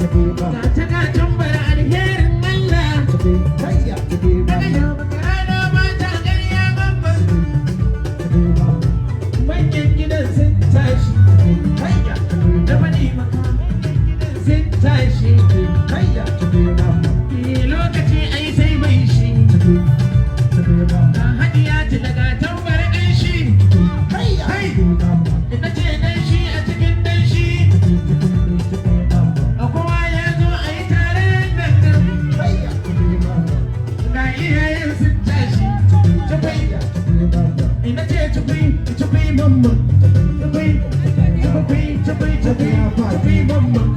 Ga ta ga tambar alherin Allah. Daga yau maka rana ba ta ƙarya mamman. Manyan gidan sun tashi. Da faɗi maka manyan gidan sun tashi. Eh, lokaci ai sai mai shi. Ga hadiya ci daga tambar ƙanshi. Hai! Ina ce danshi a cikin danshi. A kowa ya zo a yi tare nan. Ga iyayen sun tashi. Tukwai. Ina ce tukui, tukui mamman. Tukui, tukui, tukui, tukui, tukui mamman.